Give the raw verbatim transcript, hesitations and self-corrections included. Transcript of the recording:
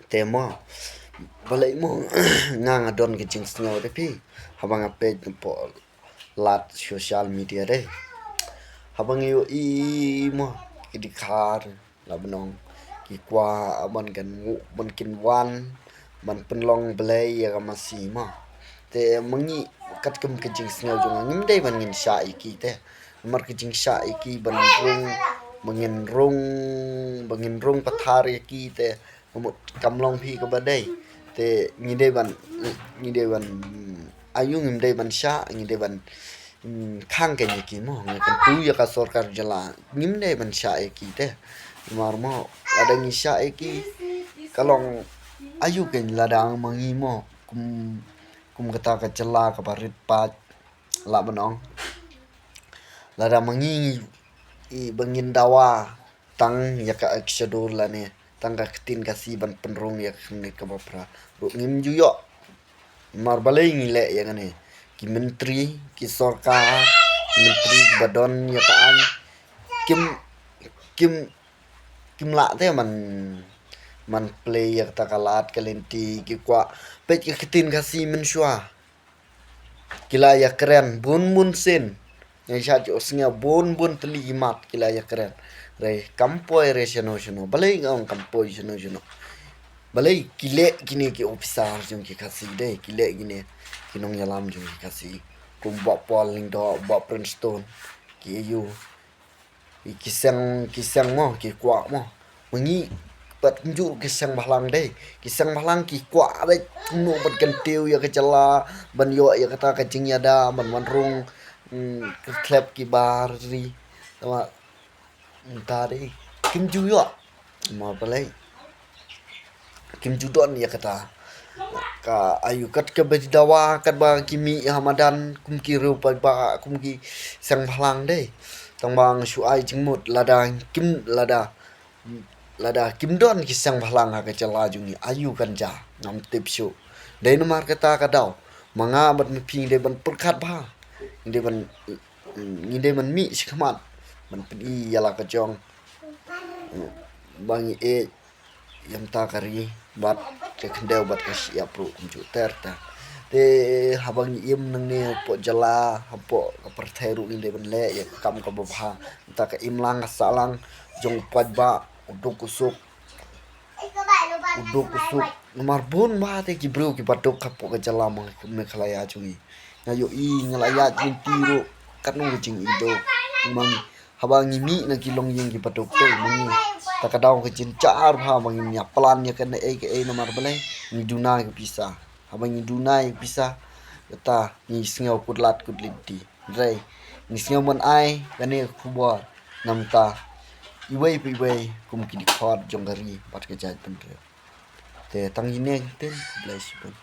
Te mo, balei mo, nga nga don ka jingsngew de phi, haba nga peit na poh lad social media de. Haba nga ïohi mo, ki dkhar, la ban ong, ki kwah ban kan ngu, ban kin wan, ban pynlong blei ïa ka masi mo. Te ma ngi, katkum ka jingsngew jong nga, ngim dei ban ngin shah ïa ki te. Namar ka jingshah ïa ki ban rung, ba ngin rung, ba ngin rung pathar ïa ki te. Ka mut kam long phi kaba dei. Te ngi dei ban, ngi dei ban, aïu ngim dei ban shah, ngi dei ban, mm, khang keiñ ïa ki mo. Ngi kyntu ïa ka sorkar jylla, ngim dei ban shah ïa ki te. Namar mo, lada ngi shah ïa ki, ka long aïu keiñ lada ma ngi mo. Kum, kum kata ka jylla kaba rit paid, la ban ong. Lada ma ngi, i, ba ngin dawa tang ïa ka Ekshador lane tang ka ktien Khasi ban pynrung ïa kane kaba phra ruh ngim ju ïoh. Namar balei ngi leh ïa kane? Ki myntri, ki sorkar, ki myntri kiba don ïa ka aiñ, kim, kim, kim lah te man, man plie ïa kata ka lad ka lynti, ki kwah peit ka ktien Khasi mynshuwa. Ki la ïakren bun bun sien. Nga shah ju sngew bun bun tylli ki mat ki la ïakren. Re kam poi re shano shano. Balei nga ong kam poi shano shano? Balei ki leh kine ki officer jong ki Khasi de, ki leh kine ki nongïalam jong ki Khasi. Kum Bah Paul Lyngdoh, Bah Prince Tun, ki aïu. Ki, ki seng, ki seng mo, ki kwah mo. Ma ngi pat kumjuh ki seng bhalang de. Ki seng bhalang ki kwah beit kumno ban kyntiew ïa ka jylla, ban ïoh ïa kata ka jingïada, ban wan rung, mm, kyrthlep ki bar ri. Tama, mynta de kim ju ïoh. Ma balei? Kim ju don ïa kata. Ka aïu kat kaba dawa, katba ki mih ha madan, kum ki riew paidbah, kum ki seng bhalang de. Tang ba nga shu ai jingmut, lada kim, lada, lada kim don ki seng bhalang ha ka jylla jong ngi, aïu kan jia, ngam tip shuh. Dei namar kata ka daw ma nga bad ma phi ngi dei ban pyrkhat bha. Ngi dei ban, ngi dei ban mih shakhmat ban pyni ïa la ka jong, ba ngi ïeit ïa mynta ka ri bad ka khyndew bad ka shyiap ruh kumjuh ter ter. Te haba ngi im nangne hapoh jylla, hapoh ka pyrthei ruh ngi dei ban leh ïa ka kam kaba bha. Mynta ka imlang ka sahlang jong u paidbah, u duk u suk, u duk u suk. Namar bun bha te ki briew kiba duk hapoh ka jylla Meghalaya jong ngi. Nga ïohi, nga la ïaid lynti ruh katno ka jingïeit. Namar haba ngi mih na ki longïing kiba duk te, ma ngi, ta ka daw ka jynjar bha ba ngin ïa plan ïa kaei kaei namar balei? Ngi duna ïa ka pisa. Haba ngi duna ïa ka pisa, kata ngi sngew kut lad kut lynti. Hynrei ngi sngew ban ai kane ka khubor na bynta iwei pa iwei kum ki dkhot jong ka ri bad ka jaitbynriew. Te tang ine, te khublei shibun.